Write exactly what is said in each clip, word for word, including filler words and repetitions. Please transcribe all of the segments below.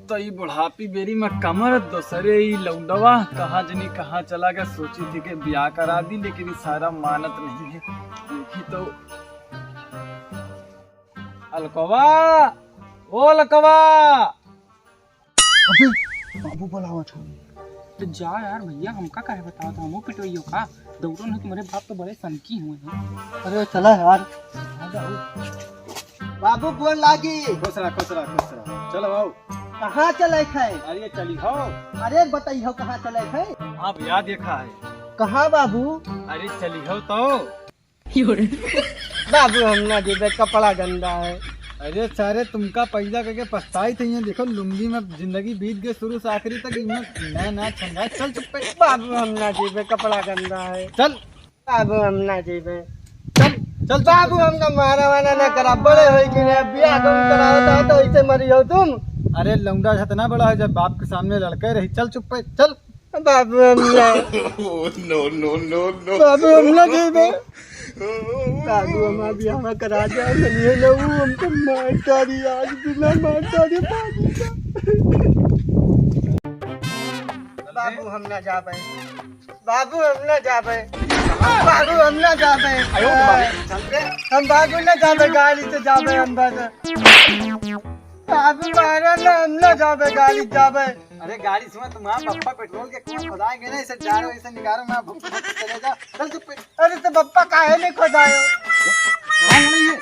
तो ई बुढ़ापी बेरी में कमर दोसरे ई लौंडवा कहाँ जनी कहाँ चला गया। सोची थी कि ब्याह करा दी, लेकिन ई सारा मानत नहीं है। देखी तो अलकवा, ओ अलकवा। अबे, बाबू बुलावत हो। तो जा यार भैया, हमका काहे बतावत हो, हमहू पिटवइयो का? दौड़ो नहीं, तुम्हारे बाप तो बड़े सनकी हुए हैं। अरे चला यार। बाबू गोड़ लागी। खुश रहा, खुश रहा, खुश रहा। चलो आओ। कहाँ चले है? अरे चली हो। अरे बताई हो कहाँ चले है? हाँ भैया देखा है। कहाँ बाबू? अरे चली हो तो। बाबू हम ना जेबे, कपड़ा गंदा है। अरे सारे तुमका पैदा करके पछताई थे, ये देखो लुंगी में जिंदगी बीत गई शुरू से आखिरी तक, इनमें नया नया छंदा है। चल चुप पे। बाबू हम ना जेबे, कपड़ा गंदा है। चल। बाबू हम ना जेबे। चल, चल, चल, बाबू चल। हमका मारा वाला ना करा, बड़े होई कि ना बियाह कौन करावता है तो ऐसे मरी हो तुम। अरे लौंडा इतना बड़ा है, जब बाप के सामने लड़के रही। चल चुप पे, चल। बाबू हम ना। Oh, no, no, no, no। बाबू हम ना जेबे। बाबू हमार बियाह करा दे, नहीं ना वो हमको मार डारी, आज बिना मार डारी बाबू का। बाबू हम ना जाबे। बाबू हम ना जाबे। बाबू हम ना जाबे। हम बाबू ना जाबे, गाड़ी से जाबे हम बस। बाबू मारा ना, हम ना जाबे, गाड़ी से जाबे। अरे गाड़ी से तुम्हारा पप्पा पेट्रोल के कुआं खोदाएंगे ना, इसे जा रहे हो, इसे निकालो ना, भुक भुक चले जाओ। चल चुप। अरे तो पप्पा काहे नहीं खोदायो? कहाँ लड़ाई है?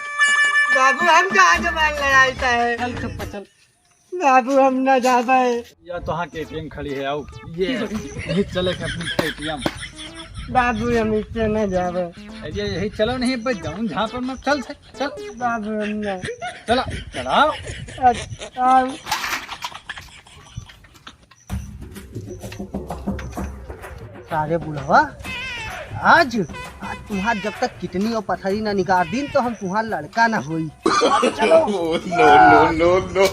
बाबू हम कहाँ जबान लड़ाई है? चल चुप, चल। बाबू हम ना जाबे। या तो हाँ केटीएम खड़ी है, आओ। ये, यही चले के अपनी केटीएम। बाबू हम इससे ना जाबे। अरे यही चलो नहीं, बस जाऊँ झांपड़ में, चल, चल। चल। बाबू हम ना। चला, चलाओ। अच्छा, आओ। सारे बुढ़वा, आज, आज तुम्हार जब तक किडनी और पथरी ना निकाल दीन, तो हम तुम्हार लड़का ना होई। Oh, no, no, no, no।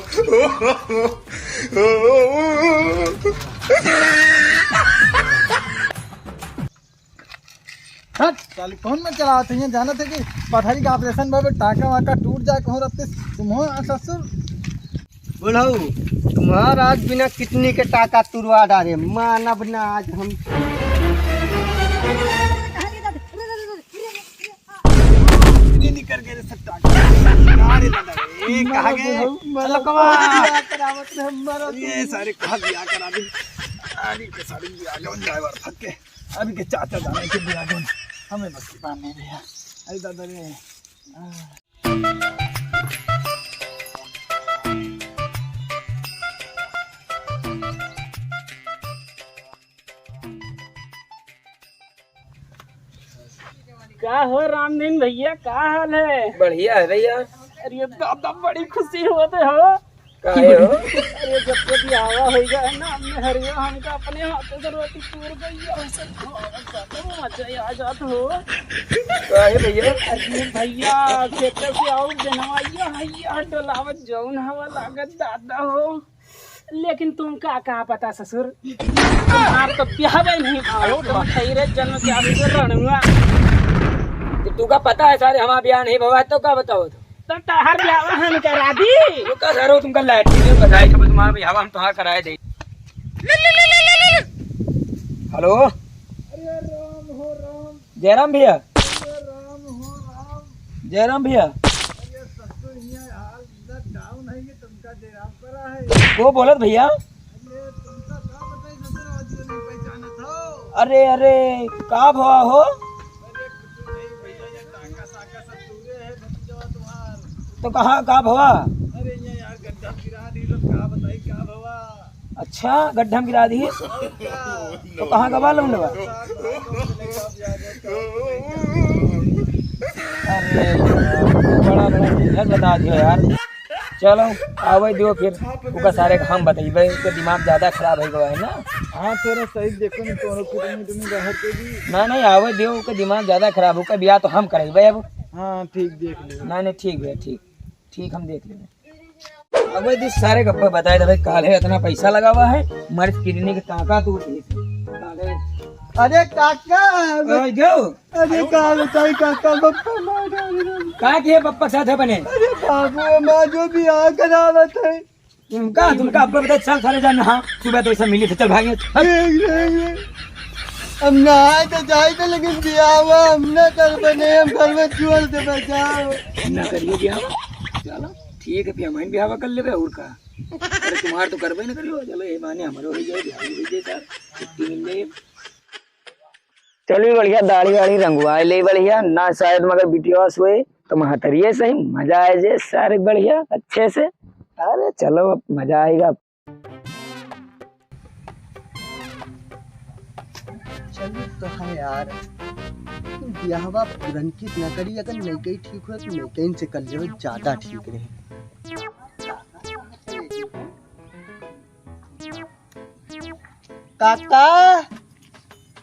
हट, साले कौन में चलावत है? ये जानत है कि पथरी का ऑपरेशन बाबे, टाका वाका टूट जाए कहूँ रखते तुम्हें ससुर। बुढ़ऊ, तुम्हार आज बिना किडनी के टाका तुरवा डारे, मानब ना आज हम। ये निकल गए रे सब टाका। अरे दादा रे, ये कहाँ गए? बुढ़ऊ, मरो अलकवा। बियाह करावत रे, मरो ये तुम। सारे कहाँ बियाह करा दी? अरे के सारे बियाह जौन ड्राइवर थक के। अभी के चाचा जाने के बियाह जौन। हमें बस की बात नहीं भैया। अरे दादा रे। का हो रामदीन भैया, का हाल है? बढ़िया है भैया। अरे दादा, बड़ी खुशी होत हो। काहे हो? अरे जब से बियाहवा होइगा है ना, हमने हरिया हमका अपने हाथे से रोटी तूर गई है, उसे खावा खाते मजा आ जात हो। काहे भैया? अरे भैया, खेत से आउर जनवाइया, हैया डोलावत जौन हवा लागत दादा हो। लेकिन तुमका का पता ससुर, हमार तो बियाहवा नहीं भवा, तुम खैरे जन्म के आदमी रणुआ। तो तुमका पता है सारे हमार बियाह नहीं भवा है, तो का बताओ तो? तो तहार बियाह हम करा दी। रुका सारो, तुमका लैट्रिन में बताई, सब तुम्हारा बियाह हम तोहार कराए दे। हेलो। अरे राम हो राम। जयराम भैया। अरे राम हो राम। जयराम भैया। अरे ससुर, ये हाल इतना डाउन है कि तुमका जयराम करा है। को बोलत भैया? अरे तुमका का बताई ससुर, आज नहीं पहचानत हो। अरे, अरे, का भवा हो? अरे कुछ नहीं भैया, ये टाका साका सब दूरे है, भतीजवा तुम्हार। तो कहाँ, का भवा? अरे ये यार गड्ढा गिरा दी, सब का बताई का भवा। अच्छा, गड्ढा में गिरा दी? और क्या? तो कहाँ गवा लौंडवा? अरे, बड़ा, बड़ा झंझट बता दियो यार। चलो, आवे दियो फिर, ओका सारे के हम बतइबे, ओकर दिमाग ज्यादा खराब होइ गवा है ना। हाँ, थोड़ा सही देखो ना, कोनो कुटुम उटुम बाहर के भी। ना, नहीं, आवे दियो, ओकर दिमाग ज्यादा खराब, ओकर बियाह तो हम करइबे अब। हाँ, ठीक देख लियो। नहीं, नहीं, ठीक भैया, ठीक, ठीक हम देख लेबे। अब ये सारे गप्पे बताए दे भाई, काल है इतना पैसा लगावा है, हमारे किडनी के ताकत उठी है। काल है। अरे काका, आ गयो। अरे का बताई काका, पप्पा मार डाले। का किए पप्पा के साथ अपने? अरे बाबू, हमार जो बियाह करावत है, तुमका, तुमका अब बताई, चल सारे जान, हाँ, सुबह तो ऐसा मिली थे, चल भागें। अब नहाए तो जाए थे, लेकिन बियाहवा हम ना कर बने, हम घर में छोड़ दे बचाओ। ना करियो बियाहवा, चलो ठीक है, फिर हम बियाहवा कर लेबे और का। अरे तुम्हार तो करबे ना करियो, चलो ये बहाने हमरो हो जाए, बियाह हो जाए सर, छुट्टी मिल जाए। चलिए बढ़िया, दाढ़ी वाढ़ी रंगवाए ले बढ़िया, ना शायद मगर बिटिया सोए तो महतरिये सही, मजा आए जे सारे बढ़िया अच्छे से। अरे चलो अब मजा आएगा। चलिए तो है यार, बियाहवा पुरनकी से ना करी, अगर नइके ठीक हो तो नइके से कर लेवे, ज्यादा ठीक रहे। काका,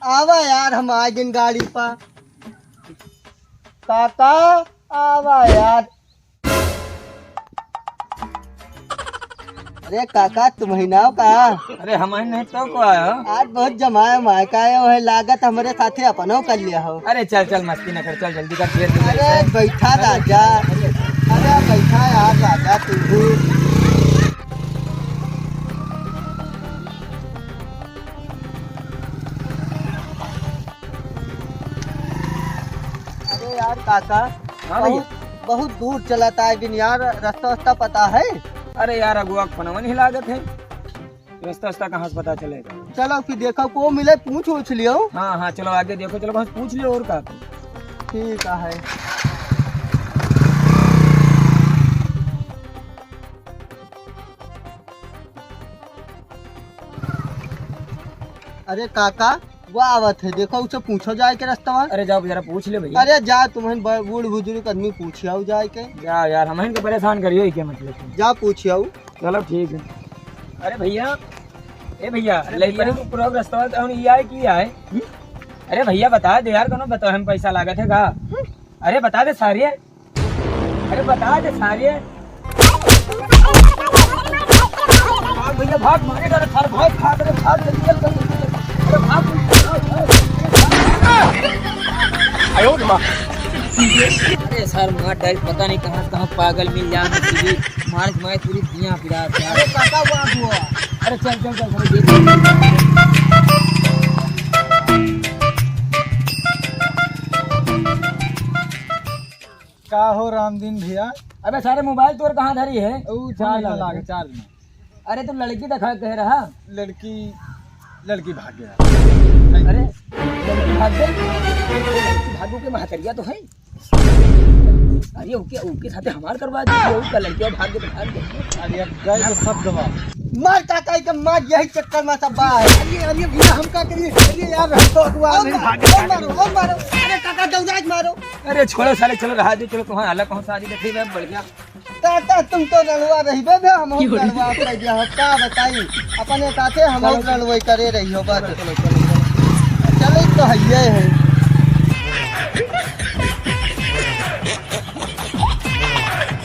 आवा यार, हम आ गइन गाड़ी पा। काका, आवा यार। अरे काका, तुम ही नाव का? अरे हम ही नहीं तो को आयो? आज बहुत जमाया मायका आयो है, लागत हमरे साथे अपनो कर लिया हो। अरे चल चल, मस्ती न कर, चल जल्दी कर, देर नहीं अरे बैठा राजा, अरे बैठा यार राजा तू भी। अरे यार काका, हाँ भैया। बहुत, बहुत दूर चलत आए बिन यार, रास्ता वास्ता पता है? अरे यार, अगुआ के फोनवा नहीं लागत है, रास्ता वास्ता कहाँ से पता चलेगा? चलो फिर देखो, को मिले, पूछ उछ लियो। हाँ हाँ, चलो आगे देखो, चलो बस पूछ लियो और का। ठीक है। अरे काका, वो आवत है, देखो उसे पूछो जाए के रास्ता। अरे जाओ जरा पूछ ले भैया। अरे जा, तुम्हें ब-, बूढ़ बुजुर्ग आदमी पूछियाओ जाए के। जा यार, हम इनके परेशान करियो ही क्या मतलब है? जा पूछियाओ। चलो ठीक है। अरे भैया, ए भैया, अरे लइपरे भैया। को पूरा रास्ता तो हम ये आए की आए? हम्म? अरे भैया बता दे यार, कोनो बता हम पैसा लागत है का? हम्म? अरे बता दे सारे। अरे बता दे सारे। भाग भैया भाग, मारे डरे सारे, भाग, भाग, अरे भाग, जल्दी चल, जल्दी चल। अरे भाग, भाग, भाग, भाग। आयो रे माँ। अरे सर, मार डाल, पता नहीं कहाँ से कहाँ पागल मिल जाए, मार के मैं पूरी दुनिया फिरा दे। अरे काका, वो आ गया। अरे चल, चल, चल, चल, देख। का हो रामदीन भैया? अबे सारे मोबाइल तोर कहाँ धरी है? ऊ चार्ज में लागे, चार्ज में। अरे तू लड़की देखा कह रहा। लड़की, लड़की भाग गया। अरे लड़की भाग गई? लड़की भागू के महतरिया तो है। अरे ओके, ओके साथे हमार करवा दे, ओके लड़किया भाग गई तो भाग गई। अरे अब गए तो सब गवा। मार काका एकदम मार, यही चक्कर में सब बा है। अरे, अरे भैया हम का करिए? अरे यार हम तो अगुआ और नहीं मारो, भागे। और मारो, और मारो। अरे काका दौड़ा के मारो। अरे छोड़ो साले, चलो रहा दे, चलो तुम्हारा अलग कौन सा आदमी देखे बढ़िया। काका तुम तो लड़वा रही बे, बे हम क्यों? लड़वा कर दिया हो, का बताई? अपने साथे हम चलो, चलो। लड़वाई करे रही हो बस। चलो, चलो, चलो। चलो तो हइये है।